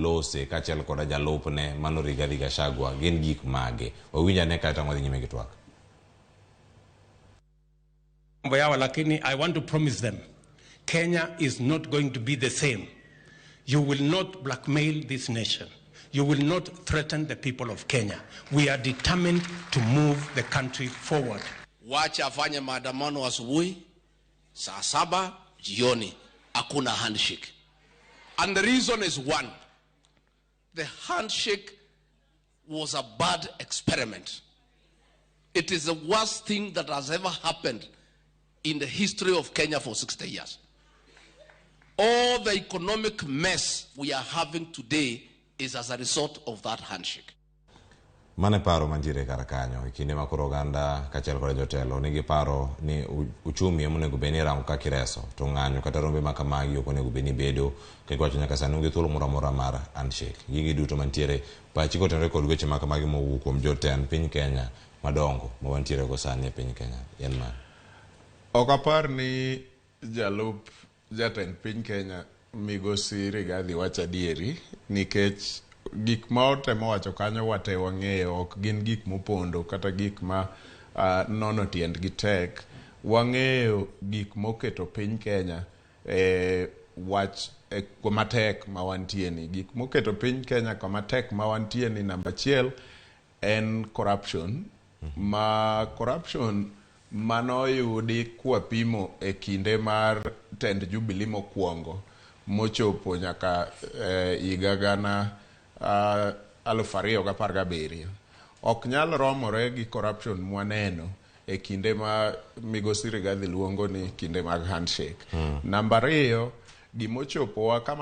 Lose kaachiel koda jalupne mano Rigathi Gachagua gin gik mage? Wawinj ane kaeto wadhi nyime gi twak. Mambo yao, lakini I want to promise them Kenya is not going to be the same. You will not blackmail this nation. You will not threaten the people of Kenya. We are determined to move the country forward. Wacha afanye maandamano asubuhi saa 7 jioni, hakuna handshake. And the reason is one. The handshake was a bad experiment. It is the worst thing that has ever happened in the history of Kenya for 60 years. All the economic mess we are having today is as a result of that handshake. Mano e paro mantiere kar kanyo e kinde ma koro oganda kaachiel kod jotelo nigi paro ni uchumi ema onego bed ni irango kaka ireso to ng'anyo kata rombe ma kamagi ok onego bed ni bedo kendo wacho nyaka sani onge thuolo moro amora mar handshake. Gigi duto mantiere pachi kotenore kod weche ma kamagi mowuok kuom jotend piny Kenya madongo ma wantiere go sani e piny Kenya en mane? Ok apar ni jalup jatend piny Kenya migosi Rigathi wacho adieri nikech gik ma otemo wacho kanyo wate wang'eyo ok gin gik mopondo kata gik ma nono tiendgi tek. Wang'eyo gik moketo piny Kenya e wach e kuma tek ma wantie ni. Gik moketo piny Kenya kama tek ma wantie ni namba achiel en corruption ma corruption manoyudi kwapimo e kinde mar tend Jubilee mokwongo mochopo nyaka higa 2017 ok nyal romore gi corruption mwaneno e kinde ma migosi Rigathi luongo ni kinde mag handshake. Namba ariyo, gimochopowa kama